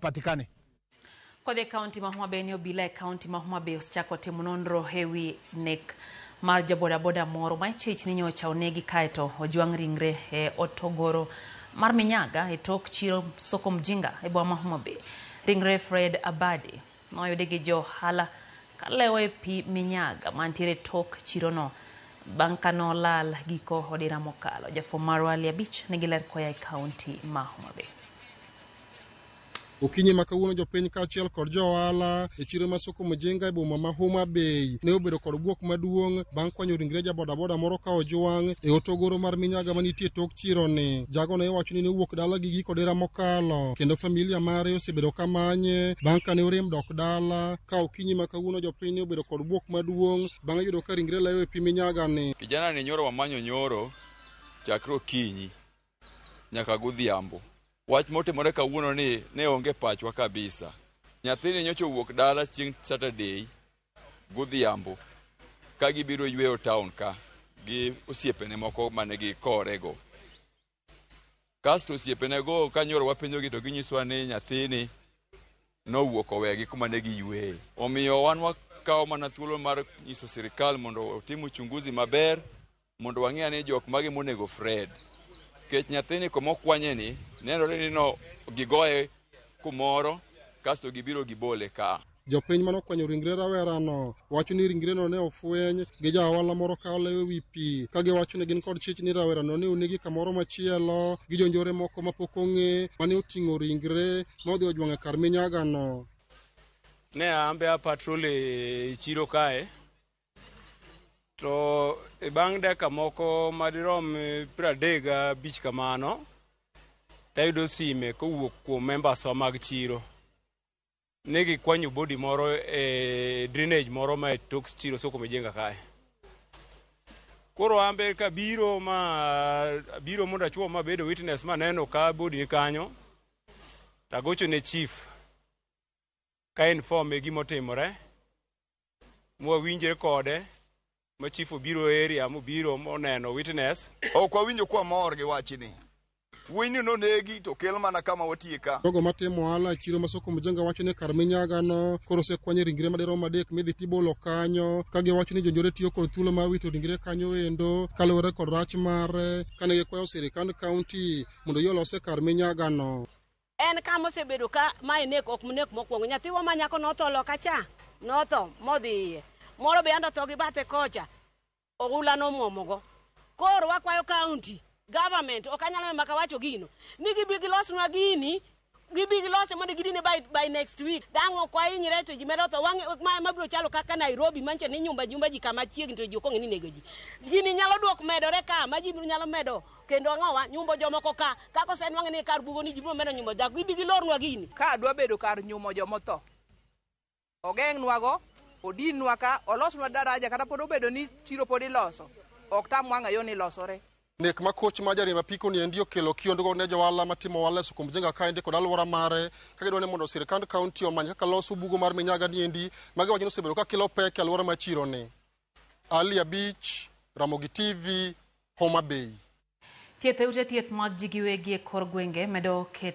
apatikane. Kodhi e kaunti ma Homa Bay ni obila e kaunti ma Homa Bay osechako timo nonro e wi nek mar jabodaboda moro ma ichich ni nyocha onegi kaeto ojwang' ringre e otogoro mar Minyaga e tok chiro Soko Mjinga e boma ma Homa Bay. Ringre Fred Abadi noyudi gi jo ohala kalewo e pi Minyaga mantiere tok chirono bang' ka nolal giko odira mokalo. Jafwambo marwa Ali Abich nigi ler koya e kaunti ma Homa Bay. Okinyi ma kawuono jopiny kaachiel kod jo ohala e chiro ma Soko Mjinga e boma ma Homa Bay ne obedo kod bwok maduong' bang' kwanyo ringre ja bodaboda moro ka ojwang' e otogoro mar Minyaga manitie tok chironi. Jago ne iwacho ni ne owuok dala gi giko dira mokalo kendo familia mare osebedo ka manye bang' ka ne orem dok dala ka okinyi ma kawuono jopiny ne obedo kod bwok maduong' bang' yudo ka ringre leyo e pi Minyaga ni. Kijana ni nyoro wamanyo nyoro chakre okinyi nyaka godhiambo. Wach motimore kawuono ni ne onge pachwa kabisa. Nyathini nyocha owuok dala chieng' Saturday godhiambo ka gibiro yweyo town ka gi osiepene moko mane gikorego. Kasto osiepenego ka nyoro wapenjogi to ginyiswa ni nyathini nowuok owegi kuma ne giyweye. Omiyo wan wakawo mana thuolo mar nyiso sirikal mondo otim uchunguzi maber mondo wang'e ane jok mage monego Fred. Nikech nyathini kuma okwanye ni nenore ni no gigoye kumoro kasto gibiro gibole ka. Jopiny mane okwanyo ringre rawerano wacho ni ringreno ne ofweny gi ja ohala moro ka olewo ewi pi ka giwacho ni gin kod chich ni rawerano ne onegi kamoro machielo gi jonjore moko mapok ong'e mane oting'o ringre ma odhi ojwang'o e kar minyagano. Ne ambe a patrol e chiro kae to e bang' dakika moko madirom 35 kamano tayudo sime kowuok kuom members wa mag chiro ne gikwanyo body moro e drainage moro ma e tok chiro Soko Mjinga kae. Koro ambe kabiro ma biro mondo achuo mabedo witness maneno ka body ni kanyo tagocho ne chief ka inform e gima otimore mwawinjre kode ma chief obiro area mobiro moneno witness. Ok wawinjo kwa mor gi wachni. Wuoyini nonegi to kel mana kama watie ka. Jogo matimo ohala e chiro ma Soko Mjinga wacho ni kar minyagano koro osekwanye ringre madirom adek midhi tibolo kanyo ka giwacho ni jonjore tiyo kod thuolo mar wito ringre kanyo endo kaluwore kod rach mare kane gikwayo sirikand kaunti mondo oyie olose kar minyagano. En kama osebedo ka mae nek ok nek mokwongo. Nyathiwa ma nyako notho loka cha, notho modhi iye. Moro be ando tho gi bathe kocha, oula nomwomogo. Koro wakwayo county government, ok anyalo maka wacho gino, ni gibi gilosnwa gini, gibi gilose mondo gidine by next week. Dang' ok wahinyre to ji medo tho. Wang'e ma mabiro chalo kaka Nairobi manche ni nyumba jumba ji kama chiegni to ji ok ong'e ni nego ji. Gini nyalo duok medore ka ma ji nyalo medo kendo ang'owa nyumbo jomoko ka kaka osenwang'e ni kar bugo ni ji biro medo nyumbo dhako gibi gilornwa gini. Ka dwa bedo kar nyumo jomotho, ogeng'nwago, odinnwa ka, olosnwa daraja kata pod obedo ni chiro pod iloso, ok tam wang'a yo ni losore. Nek ma koch ma jariemb apiko ni endi okelo kiondko ne johala matimo ohala e Soko Mjinga kaendi kod alwora mare ka gidwaro ni mondo sirkand kaunti omany kaka loso bugo mar Minyaga ni endi ma giwacho ni osebedo ka kelo pek e alwora ma chiro ni. Ali Abich, Ramogi TV, Homa Bay. Thieth e ute thieth mag ji giwegi e kor gwenge medo keto